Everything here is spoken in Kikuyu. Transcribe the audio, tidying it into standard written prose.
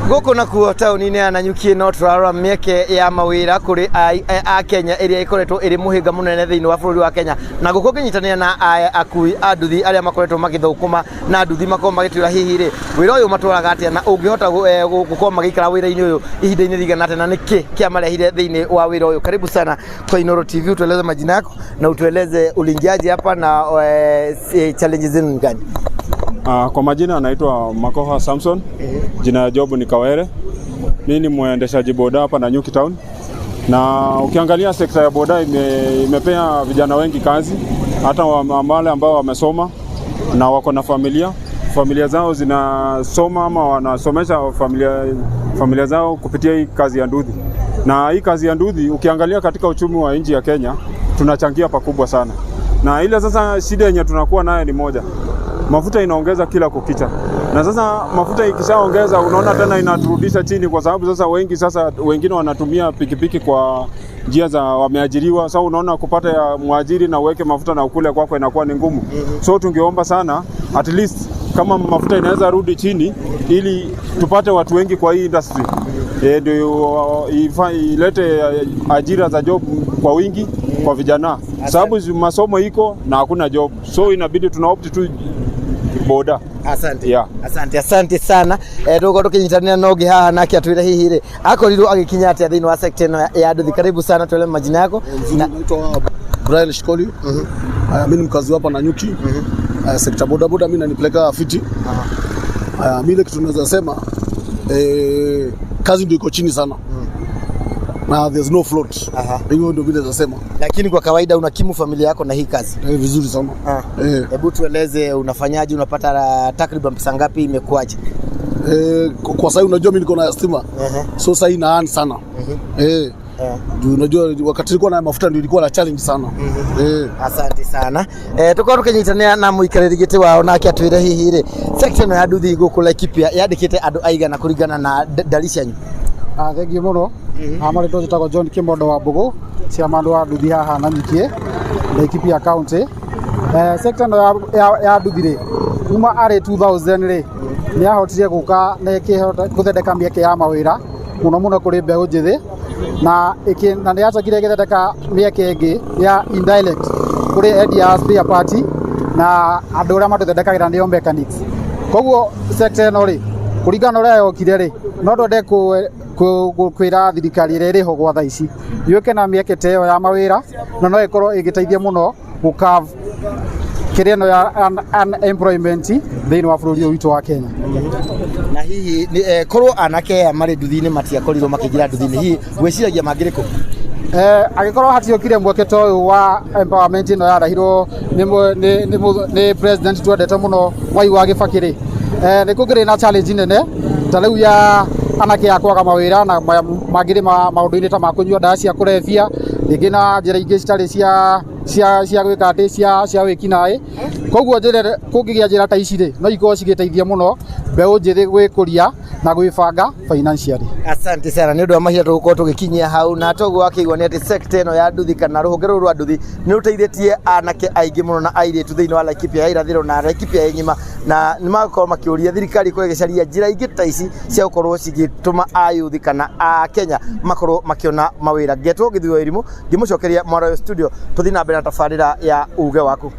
Gũkũ nakuo taũni-inĩ ya Nanyuki no tũrarora mĩeke ya mawĩra kũrĩ a Kenya ĩrĩa ĩkoretwo ĩrĩ mũhĩnga mũnene thĩinĩ wa bũrũri wa Kenya, na gũkũ ngĩnyitanĩra na akui a nduthi arĩa makoretwo magĩthũkũma na nduthi, makorwo magĩtwĩra hihi rĩ wĩra ũyũ matwaraga atĩa na ũngĩhota gũkorwo magĩikara wĩra-inĩ ũyũ ihinda-inĩ rĩigana atĩa na nĩkĩ kĩamarehire thĩinĩ wa wĩra ũyũ. Karibu sana kwa Inooro TV, utueleze majina yako na utueleze uliingiaje hapa na challenges zenu ni gani? Kwa majina anaitwa Makoha Samson. Jina ya job ni Kawere. Mimi ni mwendeshaji boda hapa Nanyuki Town. Na ukiangalia sekta ya boda imepea vijana wengi kazi, hata wale ambao wamesoma na wako na familia, familia zao zinasoma ama wanasomesha familia zao kupitia hii kazi ya nduthi. Na hii kazi ya nduthi ukiangalia katika uchumi wa nchi ya Kenya tunachangia pakubwa sana. Na ile sasa shida yenye tunakuwa nayo ni moja, mafuta inaongeza kila kukicha, na sasa mafuta ikishaongeza, unaona tena inaturudisha chini, kwa sababu sasa wengi sasa wengine wanatumia pikipiki kwa njia za wameajiriwa. Sasa unaona kupata ya mwajiri na uweke mafuta na ukule kwako inakuwa ni ngumu. So tungeomba sana at least kama mafuta inaweza rudi chini ili tupate watu wengi kwa hii industry, ndio ilete ajira za job kwa wingi kwa vijana, sababu masomo iko na hakuna job, so inabidi tuna opt tu boda. Asante. Yeah. Asante, asante sana. Tũgũkorwo tũkĩnyitanĩra na ũngĩ haha nake atwĩre hihi rĩ akorirwo agĩkinya atĩa thĩinĩ wa sekta ĩno ya nduthi. Karibu sana, tuele majina yako. Na naitwa Brian Shikoli. Mimi ni mkazi hapa Nanyuki. Sekta boda boda mimi nanipeleka fiti. Mimi ile kitu naweza sema, kazi ndio iko chini sana. Na there's no float. Hivyo ndio vile naweza sema. Lakini kwa kawaida unakimu familia yako na hii kazi? Vizuri sana. Hebu tueleze unafanyaje, unapata takriban pesa ngapi, imekuwaje? Kwa sasa unajua mimi niko na stima. So sasa ina earn sana. Juu unajua wakati nilikuwa na mafuta ndio ilikuwa na challenge sana. Asante sana. Tukorwo tukinyitanĩra na mũikarĩri gĩtĩ wao nake atwĩre hihi rĩ section ya nduthi gũkũ Laikipia yandĩkĩte andũ aigana kũringana na ndari cianyu. Thengiũ mũno. Marĩtwa njĩtagwo John Kimondo wa Mbũgũ, chairman wa nduthi haha Nanyuki, Laikipia County. Sector ĩno ya nduthi rĩ, kuma arĩ 2000 rĩ, nĩ yahotire gũka na ĩkĩhota gũthondeka mĩeke ya mawĩra mũno mũno kũrĩ mbeũ njĩthĩ, na nĩ yacokire ĩgĩthondeka mĩeke ĩngĩ ya indirect kũrĩ endia a spare part na andũ arĩa matũthondekagĩra nĩo mechanics. Koguo sector ĩno rĩ, kũringana na ũrĩa yokire rĩ, no twende kwĩra thirikari ĩrĩa ĩrĩho gwa thaa ici yũke na mĩeke ta ĩyo ya mawĩra, na no ĩkorwo ĩgĩteithia mũno gũ kĩrĩa ĩno ya unemployment thĩinĩ wa bũrũri ũyũ witũ wa Kenya. Na hihi korwo anake aya marĩ nduthi-inĩ matiakorirwo makĩingĩra nduthi-inĩ, hihi gwĩciragia mangĩrĩ kũ? Angĩkorwo hatiokire mweke ta ũyũ wa empowerment ĩno yarehirwo nĩ president twendete mũno Mwai wa Kibaki rĩ, nĩ kũngĩrĩ na challenge nene ta rĩu ya anake a kwaga mawĩra na mangĩrĩ maũndũ-inĩ ta ma kũnyua ndawa cia kũrebia, rĩngĩ na njĩra ingĩ citarĩ cia gwĩka atĩ cia wĩkinaĩ. Koguo njĩra kũngĩgĩa njĩra ta ici rĩ, no ikorwo cigĩteithia mũno mbeũ njĩthĩ gwĩkũria na gwĩbanga financially. Asante sana nĩ ũndũ wa mahinda tũgũkorwo tũgĩkinyia hau, na toguo wakĩigua nĩ atĩ sector ĩno ya nduthi kana rũhonge rũrũ rwa nduthi nĩ rũteithĩtie anake aingĩ mũno na airĩtu thĩinĩ wa Laikipia ya irathĩro na Laikipia ya ng'ima, na nĩ magakorwo makĩũria thirikari ĩkorwo ĩgĩcaria njĩra ingĩ ta ici cia gũkorwo cigĩtũma ayuthi kana a Kenya makorwo makĩona mawĩra. Ngetwo Gĩthuo Irimũ ngĩmũcokeria Mwarayo studio, tũthiĩ na mbere na tabarĩra ya uge waku.